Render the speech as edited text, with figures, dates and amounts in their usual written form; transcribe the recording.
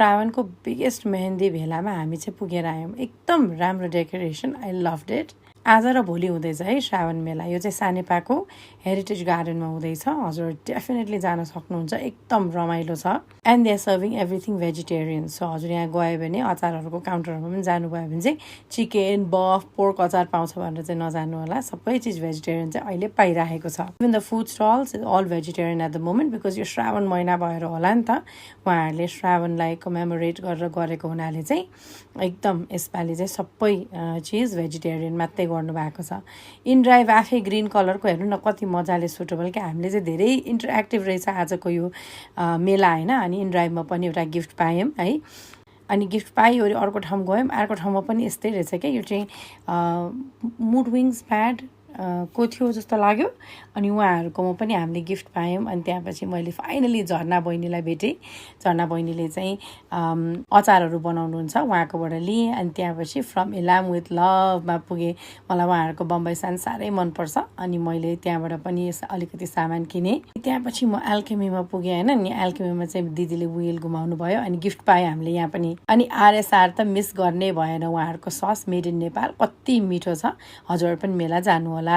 श्रावणको biggest mehndi भेलामा हामी चाहिँ पुगेर आयौँ। एकदम राम्रो डेकोरेसन, आई लभड इट। आज र भोलि हुँदैछ है श्रावण मेला। यो चाहिँ सानेपाको हेरिटेज गार्डनमा हुँदैछ। हजुर डेफिनेटली जान सक्नुहुन्छ, एकदम रमाइलो छ। And they are serving everything vegetarian. So हजुर यहाँ गयो भने अचारहरूको काउन्टरहरूमा पनि जानुभयो भने चाहिँ चिकन, बफ, पोर्क अचार पाउँछ भनेर चाहिँ नजानु होला। सबै चिज भेजिटेरियन चाहिँ अहिले पाइरहेको छ। Even the food stalls is all vegetarian at the moment, because यो श्रावण महिना भएर होला नि त, उहाँहरूले श्रावणलाई कमेमोरेट गरेर गरेको हुनाले चाहिँ एकदम यसपालि चाहिँ सबै चिज भेजिटेरियन मात्रै गर्नुभएको छ। इनड्राइभ आफै ग्रिन कलरको हेर्नु न कति मजाले सुटेबल क्या। हामीले चाहिँ धेरै इन्टरेक्टिभ रहेछ आजको यो मेला होइन। अनि इनड्राइभमा पनि एउटा गिफ्ट पायौँ है। अनि गिफ्ट पाइवरी अर्को ठाउँ गयौँ, अर्को ठाउँमा पनि यस्तै रहेछ क्या। यो चाहिँ मुड विङ्स प्याड को थियो जस्तो लाग्यो। अनि उहाँहरूकोमा पनि हामीले गिफ्ट पायौँ। अनि त्यहाँपछि मैले फाइनली झर्ना बहिनीलाई भेटेँ। झर्ना बहिनीले चाहिँ अचारहरू बनाउनुहुन्छ, उहाँकोबाट लिएँ। अनि त्यहाँपछि फ्रम इलाम विथ लभमा पुगेँ। मलाई उहाँहरूको बम्बई सान साह्रै मनपर्छ। अनि मैले त्यहाँबाट पनि अलिकति सामान किनेँ। त्यहाँपछि म एल्केमीमा पुगेँ होइन। अनि एल्केमीमा चाहिँ दिदीले व्हिल घुमाउनु भयो अनि गिफ्ट पाएँ हामीले यहाँ पनि। अनि आरएसआर त मिस गर्ने भएन, उहाँहरूको सस मेड इन नेपाल कति मिठो छ। हजुर पनि मेला जानु होला